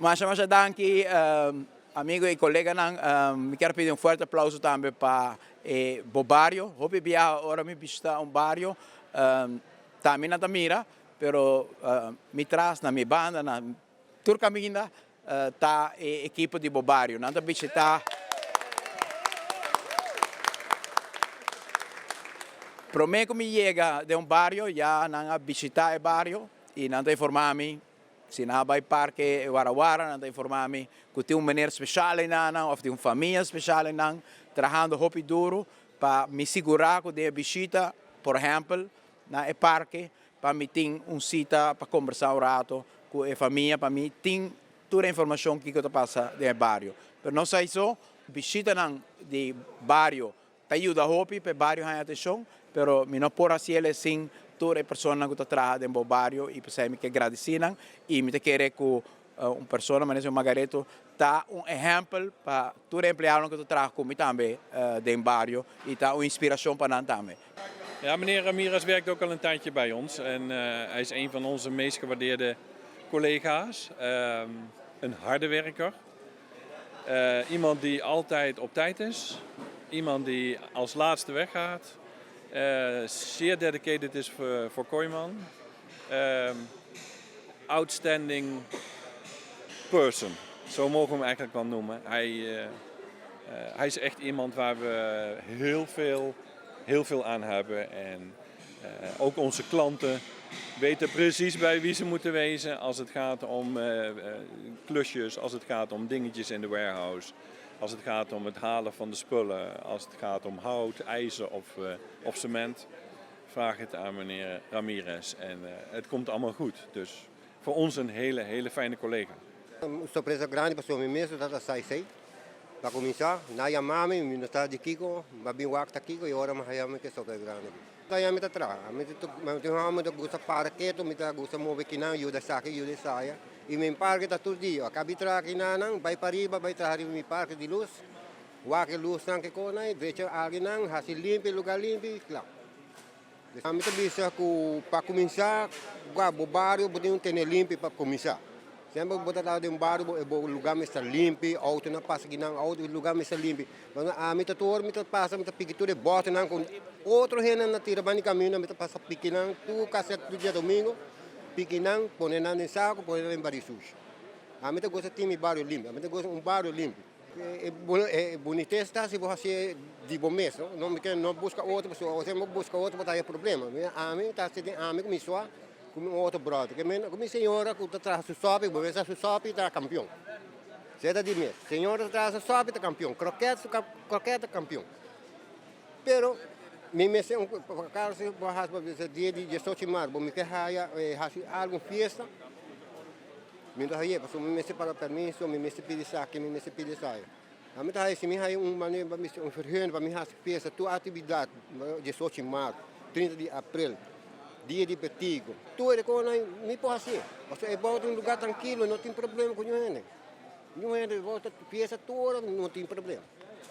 Masha masha danki amigo y coleganan. Mi kier pidi un fuerte aplauso tambe pa e bo bario. Hopi biaha ora mi bishita un bario ta mi nan ta mira, pero mi tras na mi banda na tur caminda ta e ekipo di bo bario. Nan ta bishita Prome cu mi yega den un bario ya nan a bishita e bario y nan ta informa mi Si nan a bai parke Warawara nan ta informa mi ku tin un meneer speshal einan òf tin un famia speshal einan trahando hopi duru pa mi sigurá ku den e bishita por ehèmpel na e parke pa mi tin un sita pa kombersá un rato ku e famia pa mi tin tur e informashon kiko ta pasa den e bario. Pero no sa esó, bishitanan di bario Ta yuda hopi pa e bario haña atenshon, pero mi no por hasi el sin tur e personanan ku ta traha den bo bario i p'esei mi ke gradisí nan i mi ta kere ku un persona manera señor Margareto ta un ehèmpel pa tur e empleadonan ku ta traha ku mi tambe den bario i ta un inspirashon pa nan tambe. Ja, meneer Ramirez werkt ook al een tijdje bij ons en hij is een van onze meest gewaardeerde collega's. Een harde werker. Iemand die altijd op tijd is. Iemand die als laatste weggaat. Zeer dedicated is voor Kooiman. Outstanding person. Zo mogen we hem eigenlijk wel noemen. Hij, hij is echt iemand waar we heel veel, heel veel aan hebben. En ook onze klanten weten precies bij wie ze moeten wezen als het gaat om klusjes, als het gaat om dingetjes in de warehouse, als het gaat om het halen van de spullen, als het gaat om hout, ijzer of cement. Vraag het aan meneer Ramirez en het komt allemaal goed. Dus voor ons een hele, hele fijne collega. Un sorpresa grandi pasobra mi mes no tabata sa esey. Pa cuminsa, nan yama mi, mi no sa di kico, mi a bin wak ta kico y ora mi a haya mi ke sorpresa grandi aki. Ta mi ta traha, mi tin un homber ta gusta para keto, mi ta gusta move kinan, yuda esaki, yuda esaya y mi parke ta tur dia. A cabi traha kinanan, bay pariba, bay traha riba mi parke di luz, wak e luznan ke con ay, drecha algennan, haci limpi e lugar limpi y cla. Mi ta bisa ku pa kuminsá gua bo bario bo tin ku tene limpi pa kuminsá. Semper bo ta traha den un bario bo e bo lugá mester limpi, outonan pasa kinan, outo e lugá mester limpi. Pasobra ami ta tur ora mi ta pasa mi ta piki tur e bòtenan ku otro hendenan a tira banda di kaminda mi ta pasa piki nan tur kasi tur diadomingo piki nan pone nan den saku pone nan den bari sushi. Ami ta gusta tin mi bario limpi, ami ta gusta un bario limpi. E bunites ta si bo hasié di bo mes, no? No mi no buska otro pasobra ora bo buska otro bo ta haya problema. Mi ami ta hasi den ami ku mi sua ku mi otro bròder. Ke men ku mi señora ku ta traha su sòpi, bo mester su sòpi ta kampion. Esei ta di mes. Señora ta traha su sòpi ta kampion. Krokèt su krokèt ta kampion. Pero mi mester un si bo hasi bo bisa dia di diesocho di mart bo mi ke haya hasi algu fiesta. Mi no ta haye pasobra mi mester paga permiso, mi mester pidi esaki, mi mester pidi esaya. Ami ta haye si mi haye un manera pa mi un vergunning pa mi hasi fiesta tur actividad diesocho di maart, trinta di april, dia di betigo, tur e konan mi por hacié. Pasobra e bou ta un lugar trankilo, no tin problema ku niun hende. Niun hende bo ta fiesta tur ora no tin problema.